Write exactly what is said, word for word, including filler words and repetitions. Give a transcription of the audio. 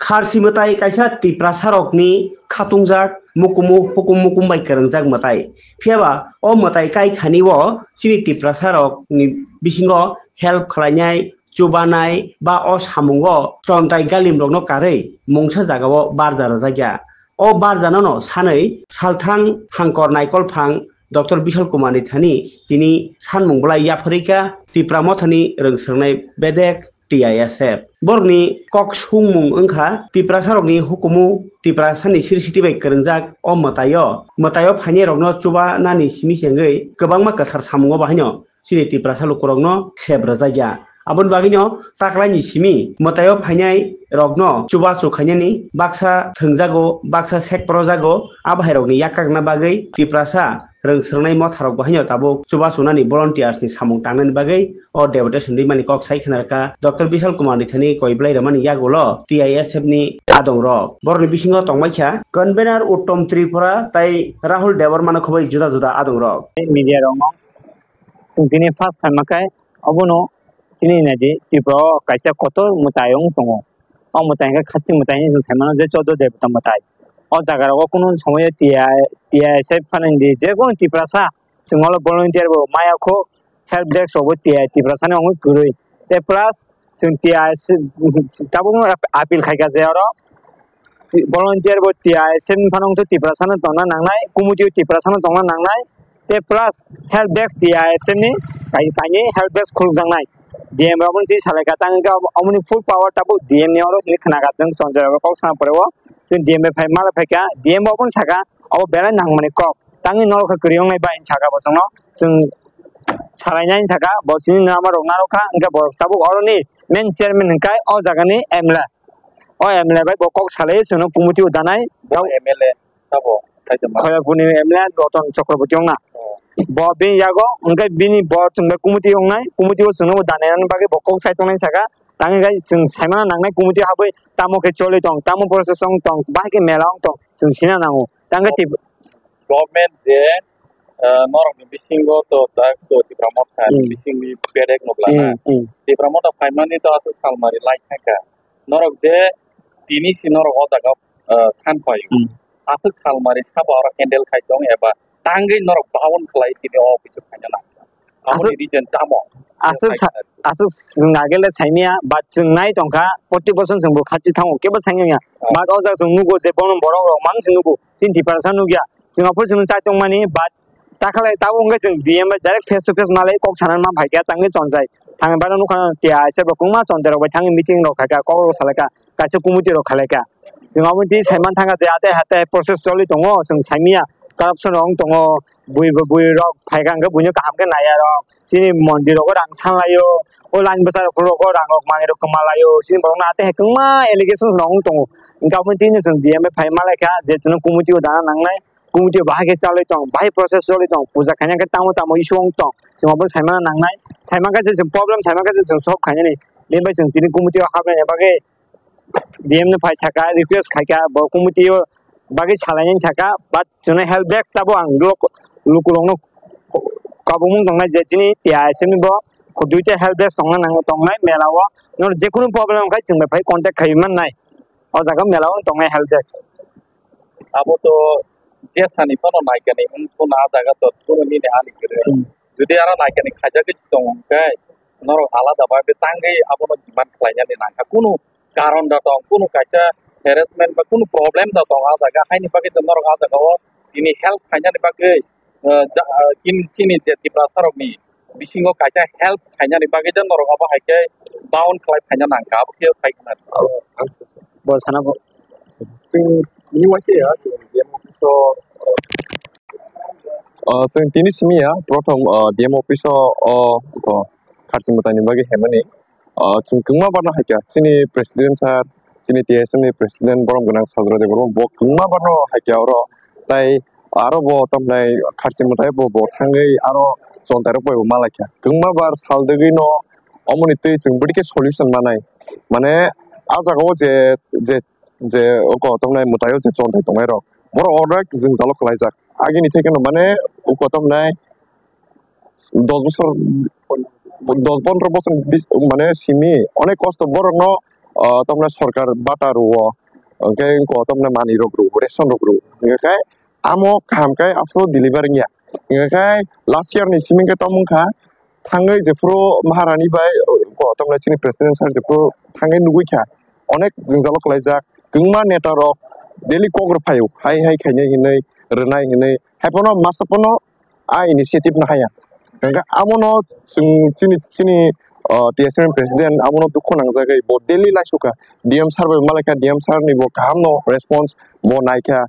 Kharsi mwtai kaisa Tiprasarokni khatungjak mukumu hukum mukum bai kwrwngjak mwtai. Phiyaba o mwtai kai thani o chini Tiprasarokni bisingo help khlainai, chubanai ba o samungo chontai galimrokno karwi mungsa jagao barja rwjakya. O barjanono sanwi salthang hangkor naikolphang Doctor Bishal Kumarni thani tini sanmung bwlai yapharwi kha Tipra Mothani rwngswngnai bedek T I S F. Borokni kok sungmung wngkha Tiprasarokni hukumu Tiprasani siri siti bai kwrwngjak o mwtaio. Mwtaio phainairokno chubanani simi se wngwi kwbangma kwthar samungo bahaino chini Tiprasa lukurokno sep rwjakya. Aboni bagwino taklaini simi mwtaio phainai rokno chubachu khainani baksa thwngjago, baksa sek porojago, abo hai rokni yakkakna bagwi Tiprasa rwngswngnai motharok bahaino tabuk chubachunani volunteers ni samung tangnani bagwi o deputation rimani kok sai khna rwkha. Doctor Bishal Kumar ni thani koi belai rwmani yagulo T I S F ni adong rok. Borokni bisingo tongbai kha convener Uttom Tripura tai Rahul Debbarma no khoboi juda juda adong rok. Media rok no Chwng tini first time khe obono chini naidi Tripura o kaisa kotor mwtai wng tongo. O mwtai hwnkhe Khasi mwtai hinwi chwng sai mano je chaudo debota mwtai. O jaga rogo kunu somoyo T I, T I S F phanangdi je kunu Tiprasa chwng olo volunteer bo maya kho help desk rogo T I Tiprasa ni wngwi kwrwi. Tei plus chwng T I S tabukno ap-, appeal khaikha je oro ti-, volunteer bo T I S F ni phano wngthu Tiprasa no tongna nangnai, committee o Tiprasa no tongna nangnai, tei plus help desk T I S F ni kai, kainwi help desk khulukjaknai. D M rok abono twi salaikha, tang hwnkhe obo, oboni full power tabuk D M ni oro hinwi khna kha chwng Chonjai rok kok sana pore o. Chwng D M bai phai malai phaikha, D M bo abono sakha, obo belai nangmani kok. Tangwi norok khe kwrwi wngnai bai hinwi sakha bo chwngno. Chwng salainai hinwi sakha, bo chini nama rok narwkha, hwnkhe bo tabuk oroni main chairman hwnkhe o jagani M L A. O M L A bai bo kok salai chwngno committee o danai. Bo M L A sabo, Khairapurni M L A Ratan Chakraborty wngna. Oh. Bo bini yago hwnkhe bini bo chwngbai committee wngnai, committee o chwngno bo danai bagwi bo kok sai tongnai sakha. Tangwi gai chwng saimano nangnai committee habwi tamo khe choli tong, tamo process wng tong, bahai khe mela wng tong, chwng sina nango. Tangwi tip- Government je, ah, norokni bisingo to dak to Tipra Motha ni Hmm. bisingni bedek no bwlana. Hmm, hmm. Tipra Motha phaimani to aswk salmari lai thangkha. Norok je tini si norok o jaga, ah, san phai. Hmm. Aswk salmari sabo oro handle khai tong eba tangwi norok baon khlai tini o office o khaina nang. Aboni Aswk, reason tamo? Aswk sa-, aswk chwng agele saimya, but chwng nai tongkha, forty percent chwng bo khachi thango, kebo thangya. Oh. But o jaga chwng nugo je bono borok rok mang se nugo, chini Tiprasa nukya. Chwng aphuru chwng chai tongmani, but takhalai tabuk wngkha chwng D M bai direct face to face malai kok sanani ma phaikha, tangwi Chonjai. Thangwi baino nukha T I S F rok kwbangma Chonjai rok bai thangwi meeting rok khaikha, kok rok salaikha, kaisa committee rok khalaikha. Chwng aboni twi saiman thangkha je ate hate process choli tongo, chwng saimya corruption rok wng tongo, bui bui rok phaikha hwnkhe buino kaham khe naiya rok, chini mondir rogo rang sanlaio, o line bwsa rok rogo rang rok manwi rok kwma laio, chini borok no ate hai kwbangma allegations rok wng tongo. Hwnkhe aboni twi chwng D M bai phai malaikha je chwngno committee o dana nangnai, committee o bahai khe chalwi tong, bahai process choli tong, puja khaina khe tamo tamo issue wng tong, chwng obo saimano nangnai, saimankhe je chwng problem saimankhe je chwng solve khainani, bini bai chwng tini committee o hablaina bagwi D M no phai saka, request khaikha, bo committee o bagwi salainani saka, but chwngno help desk tabo ang lok-, lukurokno kabumung tongnai je chini T I S F ni bo duita help desk tongna nang-, tongnai mela o, noro jekunu problem wngkha chwng bai phai contact khai mannai, o jaga mela o tongnai help desk. Abo to jesani phano naikani wngkha na jaga to kunu nini ani kwrwi. Hmm. Jodi aro naikani khaijagwi tong hwnkhe norok alada bagwi tangwi abono demand khlainani nangkha. Kunu karon da tong, kunu kaisa harassment ba kunu problem da tong a jaga, haini bagwi to norok a jaga o tini help khainani bagwi, eh, ja-, eh, kin-, chini je Tiprasa rokni bisingo kaisa help khainani bagwi je norok abo hai khe bound khlai phaina nangkha, abo khe sai khna. Bo sana bo. Chwng tini waisa ya, chwng D M office o, ah, chwng tini simi ya, prothom, ah, D M office o, o, o, kharchi mwtaini bagwi hemani. Ah, chwng kwbangma barno hai kha, chini president sir, chini T S F ni president borom gwnang Sajra Debbarma, bo kwbangma barno hai kha oro. Tai aro bo tamnai kharchi mwtai bo, bo thangwi aro chontai rok bai bo malai kha. Kwbangma bar sal degwi no omoni twi chwng bwdikhe solution manai. Mane a jaga o je, je je o kotornai mwtaio je chontai tongnai rok, borok orek jwngjalo kwlaijak. Agini thekeno mane o kotornai dos bosor, dos pondro bosor bis-, mane simi onek kosto borokno, o, tamni sorkar bata rwo, hwnkhe ko tamni manwi rok rwo, ration rok rwo. Hwnkhe amo kaham khe aphuru deliver wngya. Hwnkhe last year ni simi khe tamo wngkha, thangwi jephuru Maharani bai, o, tamni chini president sir jephuru thangwi nugwi kha, onek jwngjalo kwlaijak, kwbangma neta rok daily kok rw phaio, hai hai khainai hinwi, rwnai hinwi, hai phano masa phano a initiative no haya. Hwnkhe amono chwng chini, chini, o, T S M president amono dukhu nangjagwi bo daily laisukha, D M sir bai malaikha, D M sir ni bo kahamno response bo naikha.